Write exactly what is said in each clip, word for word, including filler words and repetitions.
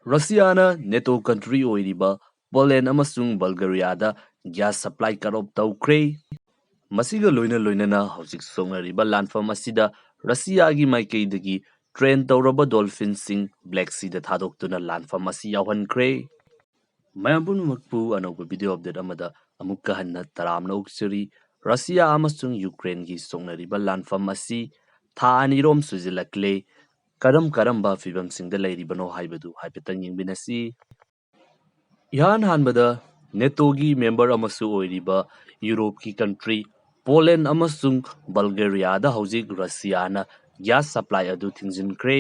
ꯔꯁꯤꯌꯥꯅ ꯅꯦꯇꯣ country ꯑꯣꯏꯔꯤꯕ Poland ꯑꯃꯁꯨꯡ ꯕꯜꯒꯦꯔꯤꯌꯥꯗ gas supply cut off ꯇꯧꯈ꯭ꯔꯦ꯫ ꯃꯁꯤꯒ ꯂꯣꯏꯅ ꯂꯣꯏꯅꯅ ꯍꯧꯖꯤꯛ ꯁꯣꯛꯅꯔꯤꯕ ꯂꯥꯟꯐꯝ ꯑꯁꯤꯗ ꯔꯁꯤꯌꯥꯒꯤ ꯃꯥꯏꯀꯩꯗꯒꯤ ꯇ꯭ꯔꯦꯟ ꯇꯧꯔꯕ ꯗꯣꯜꯐꯤꯟꯁꯤꯡ ꯕ꯭ꯂꯦꯛ ꯁꯤꯗ ꯊꯥꯗꯣꯛꯇꯨꯅ ꯂꯥꯟꯐꯝ ꯑꯁꯤ ꯌꯥꯎꯍꯟꯈ꯭ꯔꯦ꯫ ꯃꯌꯥꯝ ꯄꯨꯝꯅꯃꯛꯄꯨ ꯑꯅꯧꯕ ꯚꯤꯗꯤꯑꯣ ꯑꯞꯗꯦꯠ ꯑꯃꯗ ꯑꯃꯨꯛꯀ ꯍꯟꯅ ꯇꯔꯥꯝꯅ ꯑꯣꯛꯆꯔꯤ꯫ ꯔꯁꯤꯌꯥ ꯑꯃꯁꯨꯡ ꯌꯨꯀ꯭ꯔꯦꯟꯒꯤ ꯁꯣꯛꯅꯔꯤꯕ ꯂꯥꯟꯐꯝ ꯑꯁꯤ ꯊꯥ ꯑꯅꯤꯔꯣꯝ ꯁꯨꯖꯤꯜꯂꯛꯂꯦ꯫ ꯀꯔꯝ ꯀꯔꯝꯕ ꯐꯤꯕꯝꯁꯤꯡꯗ ꯂꯩꯔꯤꯕꯅꯣ ꯍꯥꯏꯕꯗꯨ ꯍꯥꯏꯐꯦꯠꯇꯪ ꯌꯦꯡꯃꯤꯟꯅꯁꯤ꯫ ꯏꯍꯥꯟ ꯍꯥꯟꯕꯗ ꯅꯦꯇꯣꯒꯤ ꯃꯦꯝꯕꯔ ꯑꯃꯁꯨ ꯑꯣꯏꯔꯤꯕ ꯌꯨꯔꯣꯞꯀꯤ ꯀꯟꯇ꯭ꯔꯤ ꯄꯣꯂꯦꯟ ꯑꯃꯁꯨꯡ ꯕꯜꯒꯦꯔꯤꯌꯥꯗ ꯍꯧꯖꯤꯛ ꯔꯁꯤꯌꯥꯅ ꯒ꯭ꯌꯥꯁ ꯁꯄ꯭ꯂꯥꯏ ꯑꯗꯨ ꯊꯤꯡꯖꯤꯟꯈ꯭ꯔꯦ꯫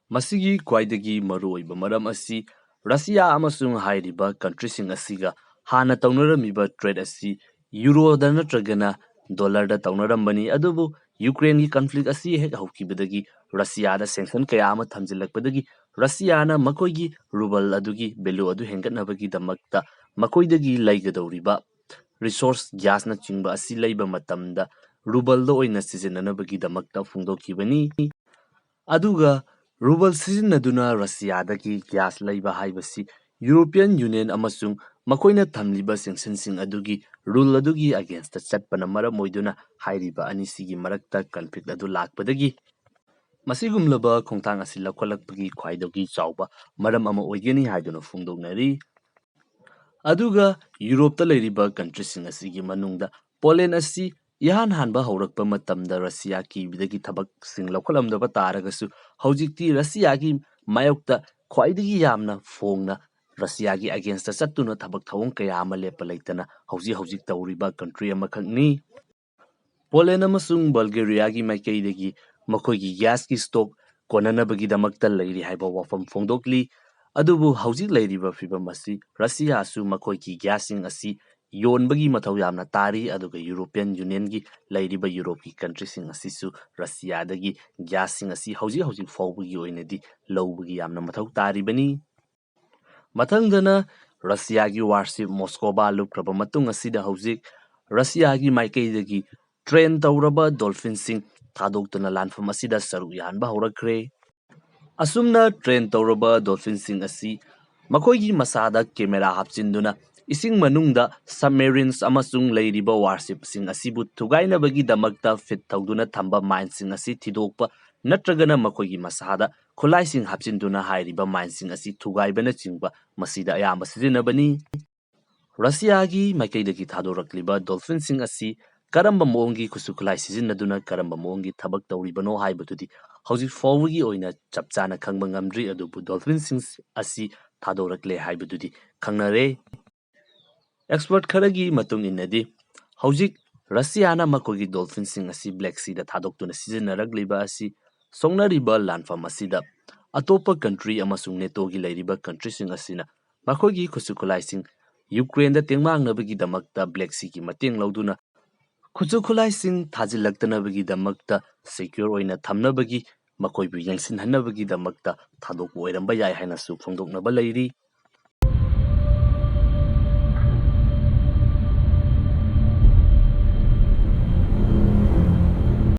ꯃꯁꯤꯒꯤ ꯈ꯭ꯋꯥꯏꯗꯒꯤ ꯃꯔꯨꯑꯣꯏꯕ ꯃꯔꯝ ꯑꯁꯤ ꯔꯁꯤꯌꯥ ꯑꯃꯁꯨꯡ ꯍꯥꯏꯔꯤꯕ ꯀꯟꯇ꯭ꯔꯤꯁꯤꯡ ꯑꯁꯤꯒ ꯍꯥꯟꯅ ꯇꯧꯅꯔꯝꯃꯤꯕ ꯇ꯭ꯔꯦꯗ ꯑꯁꯤ ꯌꯨꯔꯣꯗ ꯅꯠꯇ꯭ꯔꯒꯅ ꯗꯣꯂꯔꯗ ꯇꯧꯅꯔꯝꯕꯅꯤ꯫ ꯑꯗꯨꯕꯨ ꯌꯨꯀ꯭ꯔꯦꯟꯒꯤ ꯀꯟꯐ꯭ꯂꯤꯛ ꯑꯁꯤ ꯍꯦꯛ ꯍꯧꯈꯤꯕꯗꯒꯤ ꯔꯁꯤꯌꯥꯗ ꯁꯦꯡꯁꯟ ꯀꯌꯥ ꯑꯃ ꯊꯝꯖꯤꯜꯂꯛꯄꯗꯒꯤ ꯔꯁꯤꯌꯥꯅ ꯃꯈꯣꯏꯒꯤ ꯔꯨꯕꯜ ꯑꯗꯨꯒꯤ ꯚꯦꯂꯨ ꯑꯗꯨ ꯍꯦꯟꯒꯠꯅꯕꯒꯤꯗꯃꯛꯇ ꯃꯈꯣꯏꯗꯒꯤ ꯂꯩꯒꯗꯧꯔꯤꯕ ꯔꯤꯁꯣꯔꯁ, ꯒ꯭ꯌꯥꯁꯅꯆꯤꯡꯕ ꯑꯁꯤ ꯂꯩꯕ ꯃꯇꯝꯗ ꯔꯨꯕꯜꯗ ꯑꯣꯏꯅ ꯁꯤꯖꯤꯟꯅꯅꯕꯒꯤꯗꯃꯛꯇ ꯐꯣꯡꯗꯣꯛꯈꯤꯕꯅꯤ꯫ ꯑꯗꯨꯒ ꯔꯨꯕꯜ ꯁꯤꯖꯤꯟꯅꯗꯨꯅ ꯔꯁꯤꯌꯥꯗꯒꯤ ꯒ꯭ꯌꯥꯁ ꯂꯩꯕ ꯍꯥꯏꯕꯁꯤ ꯌꯨꯔꯣꯄꯤꯌꯟ ꯌꯨꯅꯤꯌꯟ ꯑꯃꯁꯨꯡ ꯃꯈꯣꯏꯅ ꯊꯝꯂꯤꯕ ꯁꯦꯡꯁꯟꯁꯤꯡ ꯑꯗꯨꯒꯤ ꯔꯨꯜ ꯑꯗꯨꯒꯤ ꯑꯒꯦꯟꯁꯇ ꯆꯠꯄꯅ ꯃꯔꯝ ꯑꯣꯏꯗꯨꯅ ꯍꯥꯏꯔꯤꯕ ꯑꯅꯤꯁꯤꯒꯤ ꯃꯔꯛꯇ ꯀꯟꯐ꯭ꯂꯤꯛ ꯑꯗꯨ ꯂꯥꯛꯄꯗꯒꯤ ꯃꯁꯤꯒꯨꯝꯂꯕ ꯈꯣꯡꯊꯥꯡ ꯑꯁꯤ ꯂꯧꯈꯠꯂꯛꯄꯒꯤ ꯈ꯭ꯋꯥꯏꯗꯒꯤ ꯆꯥꯎꯕ ꯃꯔꯝ ꯑꯃ ꯑꯣꯏꯒꯅꯤ ꯍꯥꯏꯗꯨꯅ ꯐꯣꯡꯗꯣꯛꯅꯔꯤ꯫ ꯑꯗꯨꯒ ꯌꯨꯔꯣꯞꯇ ꯂꯩꯔꯤꯕ ꯀꯟꯇ꯭ꯔꯤꯁꯤꯡ ꯑꯁꯤꯒꯤ ꯃꯅꯨꯡꯗ ꯄꯣꯂꯦꯟ ꯑꯁꯤ ꯏꯍꯥꯟ ꯍꯥꯟꯕ ꯍꯧꯔꯛꯄ ꯃꯇꯝꯗ ꯔꯁꯤꯌꯥ ꯀꯤꯕꯗꯒꯤ ꯊꯕꯛꯁꯤꯡ ꯂꯧꯈꯠꯂꯝꯗꯕ ꯇꯥꯔꯒꯁꯨ ꯍꯧꯖꯤꯛꯇꯤ ꯔꯁꯤꯌꯥꯒꯤ ꯃꯥꯌꯣꯛꯇ ꯈ꯭ꯋꯥꯏꯗꯒꯤ ꯌꯥꯝꯅ ꯐꯣꯡꯅ ꯔꯁꯤꯌꯥꯒꯤ ꯑꯒꯦꯟꯁꯇ ꯆꯠꯇꯨꯅ ꯊꯕꯛ ꯊꯧꯑꯣꯡ ꯀꯌꯥ ꯑꯃ ꯂꯦꯞꯄ ꯂꯩꯇꯅ ꯍꯧꯖꯤꯛ ꯍꯧꯖꯤꯛ ꯇꯧꯔꯤꯕ ꯀꯟꯇ꯭ꯔꯤ ꯑꯃꯈꯛꯅꯤ꯫ ꯄꯣꯂꯦꯟ ꯑꯃꯁꯨꯡ ꯕꯜꯒꯦꯔꯤꯌꯥꯒꯤ ꯃꯥꯏꯀꯩꯗꯒꯤ ꯃꯈꯣꯏꯒꯤ ꯒ꯭ꯌꯥꯁꯀꯤ ꯁ꯭ꯇꯣꯛ ꯀꯣꯟꯅꯅꯕꯒꯤꯗꯃꯛꯇ ꯂꯩꯔꯤ ꯍꯥꯏꯕ ꯋꯥꯐꯝ ꯐꯣꯡꯗꯣꯛꯂꯤ꯫ ꯑꯗꯨꯕꯨ ꯍꯧꯖꯤꯛ ꯂꯩꯔꯤꯕ ꯐꯤꯕꯝ ꯑꯁꯤ ꯔꯁꯤꯌꯥꯁꯨ ꯃꯈꯣꯏꯒꯤ ꯒ꯭ꯌꯥꯁꯁꯤꯡ ꯑꯁꯤ ꯌꯣꯟꯕꯒꯤ ꯃꯊꯧ ꯌꯥꯝꯅ ꯇꯥꯔꯤ, ꯑꯗꯨꯒ ꯌꯨꯔꯣꯄꯤꯌꯟ ꯌꯨꯅꯤꯌꯟꯒꯤ ꯂꯩꯔꯤꯕ ꯌꯨꯔꯣꯞꯀꯤ ꯀꯟꯇ꯭ꯔꯤꯁꯤꯡ ꯑꯁꯤꯁꯨ ꯔꯁꯤꯌꯥꯗꯒꯤ ꯒ꯭ꯌꯥꯁꯁꯤꯡ ꯑꯁꯤ ꯍꯧꯖꯤꯛ ꯍꯧꯖꯤꯛ ꯐꯥꯎꯕꯒꯤ ꯑꯣꯏꯅꯗꯤ ꯂꯧꯕꯒꯤ ꯌꯥꯝꯅ ꯃꯊꯧ ꯇꯥꯔꯤꯕꯅꯤ꯫ ꯃꯊꯪꯗꯅ ꯔꯁꯤꯌꯥꯒꯤ ꯋꯥꯔꯁꯤꯞ ꯃꯣꯁꯀꯣꯕꯥ ꯂꯨꯞꯈ꯭ꯔꯕ ꯃꯇꯨꯡ ꯑꯁꯤꯗ ꯍꯧꯖꯤꯛ ꯔꯁꯤꯌꯥꯒꯤ ꯃꯥꯏꯀꯩꯗꯒꯤ ꯇ꯭ꯔꯦꯟ ꯇꯧꯔꯕ ꯗꯣꯜꯐꯤꯟꯁꯤꯡ ꯊꯥꯗꯣꯛꯇꯨꯅ ꯂꯥꯟꯐꯝ ꯑꯁꯤꯗ ꯁꯔꯨꯛ ꯌꯥꯍꯟꯕ ꯍꯧꯔꯛꯈ꯭ꯔꯦ꯫ ꯑꯁꯨꯝꯅ ꯇ꯭ꯔꯦꯟ ꯇꯧꯔꯕ ꯗꯣꯜꯐꯤꯟꯁꯤꯡ ꯑꯁꯤ ꯃꯈꯣꯏꯒꯤ ꯃꯁꯥꯗ ꯀꯦꯃꯦꯔꯥ ꯍꯥꯞꯆꯤꯟꯗꯨꯅ ꯏꯁꯤꯡ ꯃꯅꯨꯡꯗ submarines ꯑꯃꯁꯨꯡ ꯂꯩꯔꯤꯕ warshipꯁꯤꯡ ꯑꯁꯤꯕꯨ ꯊꯨꯒꯥꯏꯅꯕꯒꯤꯗꯃꯛꯇ ꯐꯤꯠ ꯇꯧꯗꯨꯅ ꯊꯝꯕ mineꯁꯤꯡ ꯑꯁꯤ ꯊꯤꯗꯣꯛꯄ ꯅꯠꯇ꯭ꯔꯒꯅ ꯃꯈꯣꯏꯒꯤ ꯃꯁꯥꯗ ꯈꯨꯠꯂꯥꯏꯁꯤꯡ ꯍꯥꯞꯆꯤꯟꯗꯨꯅ ꯍꯥꯏꯔꯤꯕ mineꯁꯤꯡ ꯑꯁꯤ ꯊꯨꯒꯥꯏꯕꯅꯆꯤꯡꯕ ꯃꯁꯤꯗ ꯑꯌꯥꯝꯕ ꯁꯤꯖꯤꯟꯅꯕꯅꯤ꯫ ꯔꯁꯤꯌꯥꯒꯤ ꯃꯥꯏꯀꯩꯗꯒꯤ ꯊꯥꯗꯣꯔꯛꯂꯤꯕ ꯗꯣꯜꯐꯤꯟꯁꯤꯡ ꯑꯁꯤ ꯀꯔꯝꯕ ꯃꯑꯣꯡꯒꯤ ꯈꯨꯠꯁꯨ ꯈꯨꯠꯂꯥꯏ ꯁꯤꯖꯤꯟꯅꯗꯨꯅ ꯀꯔꯝꯕ ꯃꯑꯣꯡꯒꯤ ꯊꯕꯛ ꯇꯧꯔꯤꯕꯅꯣ ꯍꯥꯏꯕꯗꯨꯗꯤ ꯍꯧꯖꯤꯛ ꯐꯥꯎꯕꯒꯤ ꯑꯣꯏꯅ ꯆꯞ ꯆꯥꯅ ꯈꯪꯕ ꯉꯝꯗ꯭ꯔꯤ, ꯑꯗꯨꯕꯨ ꯗꯣꯜꯐꯤꯟꯁꯤꯡ ꯑꯁꯤ ꯊꯥꯗꯣꯔꯛꯂꯦ ꯍꯥꯏꯕꯗꯨꯗꯤ ꯈꯪꯅꯔꯦ꯫ ꯑꯦꯛꯁꯄꯔꯠ ꯈꯔꯒꯤ ꯃꯇꯨꯡ ꯏꯟꯅꯗꯤ ꯍꯧꯖꯤꯛ ꯔꯁꯤꯌꯥꯅ ꯃꯈꯣꯏꯒꯤ ꯗꯣꯜꯐꯤꯟꯁꯤꯡ ꯑꯁꯤ ꯕ꯭ꯂꯦꯛ ꯁꯤꯗ ꯊꯥꯗꯣꯛꯇꯨꯅ ꯁꯤꯖꯤꯟꯅꯔꯛꯂꯤꯕ ꯑꯁꯤ ꯁꯣꯛꯅꯔꯤꯕ ꯂꯥꯟꯐꯝ ꯑꯁꯤꯗ ꯑꯇꯣꯞꯄ ꯀꯟꯇ꯭ꯔꯤ ꯑꯃꯁꯨꯡ ꯅꯦꯇꯣꯒꯤ ꯂꯩꯔꯤꯕ ꯀꯟꯇ꯭ꯔꯤꯁꯤꯡ ꯑꯁꯤꯅ ꯃꯈꯣꯏꯒꯤ ꯈꯨꯠꯁꯨ ꯈꯨꯠꯂꯥꯏꯁꯤꯡ ꯌꯨꯀ꯭ꯔꯦꯟꯗ ꯇꯦꯡꯃꯥꯡꯅꯕꯒꯤꯗꯃꯛꯇ ꯕ꯭ꯂꯦꯛ ꯁꯤꯒꯤ ꯃꯇꯦꯡ ꯂꯧꯗꯨꯅ ꯈꯨꯠꯁꯨ ꯈꯨꯠꯂꯥꯏꯁꯤꯡ ꯊꯥꯖꯤꯜꯂꯛꯇꯅꯕꯒꯤꯗꯃꯛꯇ ꯁꯦꯀ꯭ꯌꯣꯔ ꯑꯣꯏꯅ ꯊꯝꯅꯕꯒꯤ ꯃꯈꯣꯏꯕꯨ ꯌꯦꯡꯁꯤꯟꯍꯟꯅꯕꯒꯤꯗꯃꯛꯇ ꯊꯥꯗꯣꯛꯄ ꯑꯣꯏꯔꯝꯕ ꯌꯥꯏ ꯍꯥꯏꯅꯁꯨ ꯐꯣꯡꯗꯣꯛꯅꯕ ꯂꯩꯔꯤ꯫